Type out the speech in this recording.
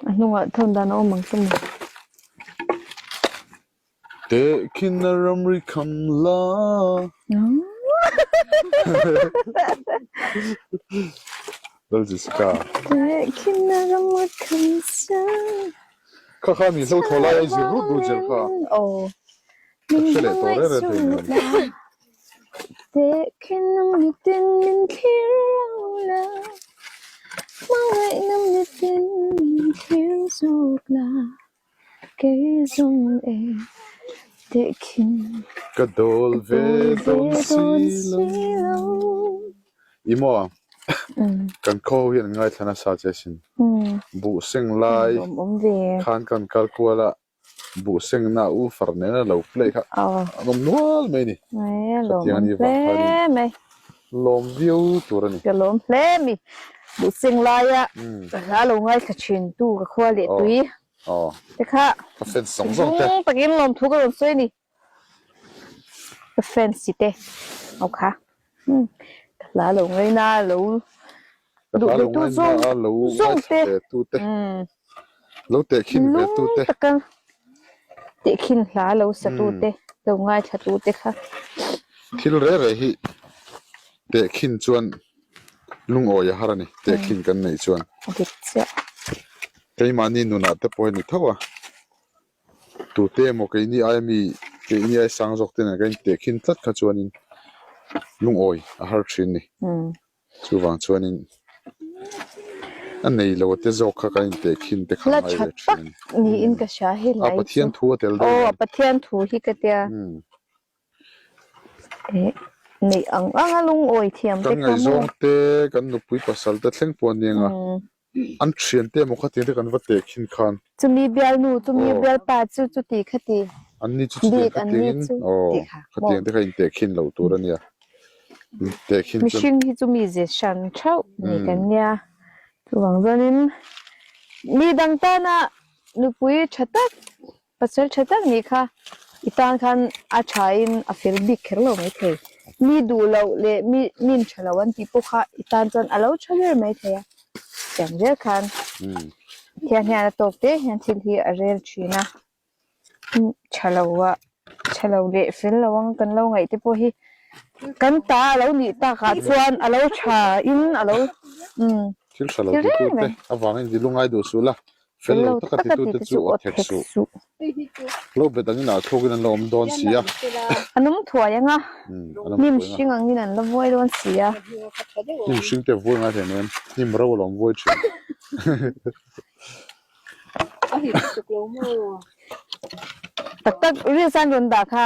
A hnungah thawn dan a awm ang chu maw. Tehkhin a ramri kham la. Lal Jessica. Tehkhin a ramri kham la. Kha kha mi hlo thaw lai a zir rut rut zel kha. Aw. Ka hre leh tawh reng reng thei nen. Tehkhin a mitin min thlir lo la. Hmangaihna mitin min thlir zawk la. Kei zawng e tehkhin Ka dawl ve dawn si lo. I maw? Kan khaw ho hian an ngaithla nasa che asin. Buh seng lai khan kan kal kual a, buh sengna u far nena lo play kha an awm nual mai a ni. Khatiang a nih vang khanin lawm viau tur a ni. Ka lawm hle mi. Buh seng laia ka hla lo ngaithla thin tu ka khua leh tui. Aw. Te kha. Ka fans zawng zawng te. Zung takin lawmthu ka rawn sawi a ni. Ka fans si te. Aw kha. Hmm. Ka hla lo ngaina lo duh ve tu zawng zawng te. Hmm. Lo tehkhin ve tu te. Lung taka tehkhin hla lo sa tu te. Lo ngaithla tu te kha. Thil re re hi tehkhin chuan Lungawi a har a ni, tehkhin kan neih chuan. A dik chiah. Keimahni nunah te pawh hi a ni tho a, tute emaw keini aia mi, keini aia sang zawk te nen kan intehkhin tlat kha chuanin lungawi a har thin a ni. Chuvang chuanin a nei lo te zawk kha kan intehkhin te kha La tha tak niin ka hria helai chu. A Pathian thu a tel dawn. Aw, a Pathian thu hi ka tia. Neih ang ang a lungawi thiam te Kan kha maw? ngaihzawng te, kan nupui pasal te thleng pawh aniang a, an thian te emaw khatiang te kan va teh khin khan. Chumi bialnu, chumi bialpa chu chuti khati Anni chu chutiang bik anni khatiangin chu aw tih kha maw? khatiang te kha inteh khin loh tur ania. Inteh khin chuan. Mihring hi chu mi ze hran theuh ni kan nia. Chuvang chuanin mi dang tana nupui tha tak Pasal tha tak nih kha i tan khan a thain a fel bik kher lo maithei. Mi duh loh leh mi min tha lo an tih pawh kha i tan chuan a lo tha ber maithei a. Tiang zel khan Pathian hian a tawk te hian thil hi a rel thin a. Tha lo a tha lo leh fel lo ang kan lo ngaih te pawh hi kan ta a lo nih takah chuan a lo tha in a lo umm Thil tha lo titute avangin vi lungai duh suh la. Fel lo taka titute chu aw thek suh. Lo bet angin ah thlawkin an lo awm dawn si a. An awm thuai ang a, hnim hring angin an la vuai dawn si a. Hnim hring te a vuai ngai hle mai em, hnim ro a lo awm vuai thin. Tak tak reels an rawn dah kha.